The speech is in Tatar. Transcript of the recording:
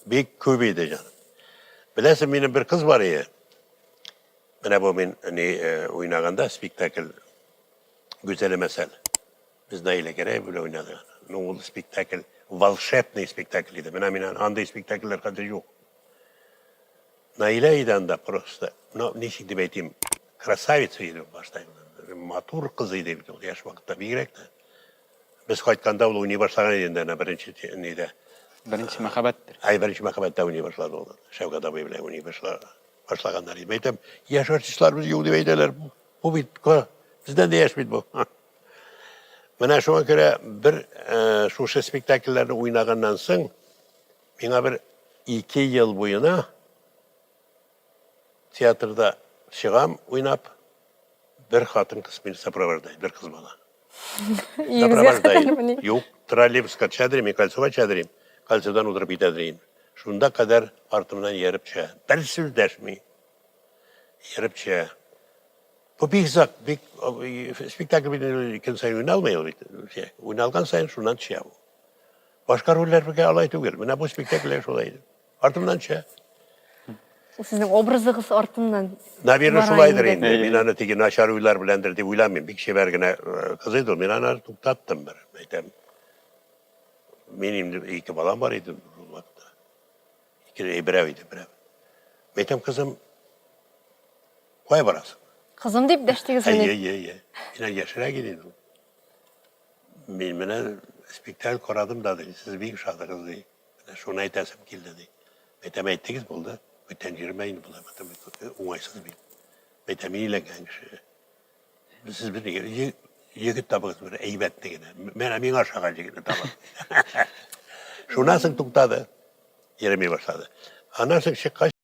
Бик күп иде, җаным. Беләсең, минем бер кыз бар иде. Менә бу мин ни э, уйнаганда спектакль Гүзәле мәсәл. Без Наилә Гәрәева белән уйнадык. Ну, ул спектакль волшебный спектакль иде. Менә мин андый спектакльләр хәзер юк. Наилә иде анда просто, ну, ничек дип әйтим, красавица иде башта. Матур кыз иде бит ул яшь вакытта бигрәк тә. Без кайтканда ул уйный башлаган иде инде әнә беренче нидә. Беренче мәхәббәттер. Әй, беренче мәхәббәттә уйный башлады ул. Шәүкәт абый белән уйный башлаганнар иде. Әйтәм, яшь артистларыбыз юк дип әйтәләр. Бу бит бездән дә яшь бит бу. Менә шуңа күрә бер э, шушы спектакльләрне уйнаганнан соң миңа бер ике ел буена театрда чыгам уйнап, бер хатын-кыз мине сопровождает, бер кыз бала. Өегезгә Юк, троллейбуска төшәдер, мин кольцога төшәдер, кольцодан утырып китәдер инде. Шунда кадәр артымнан ияреп төшә. Бер сүз дәшми. Ияреп төшә. Бу бик озак, бик спектакль бит көн саен уйналмый ул бит. Уйналган саен шуннан төшә бу. Башка рольләр бергә алай түгел. Менә бу спектакльләр шулай иде. Артымнан төшә. Сезнең образыгыз артыннан. Наверное, шулайдыр инде. Мин аны теге начар уйлар беләндер дип уйламыйм. Бик чибәр генә э, кыз иде ул. Мин аны туктаттым бер. Әйтәм. Мин инде ике балам бар иде ул вакытта. Ике, берәү иде, берәү. Мин әйтәм, кызым, кая барасың? Кызым дип дәштегезмени? Әйе, әйе, әйе. Миннән яшьрәк иде инде ул. Мин менә спектакль карадым да, ди, сез бик ошадыгыз, ди. Менә шуны әйтәсем килде, ди. Әйтәм, әйттегез, булды. Бүтән йөрмә инде болай, потом уңайсыз бит. Әйтәм, мин өйләнгән кеше. Сез бер егет табыгыз бер әйбәтне генә. Менә миңа ошаган егетне табыгыз. Шуннан соң туктады. Йөреми башлады. Аннан соң чыккач.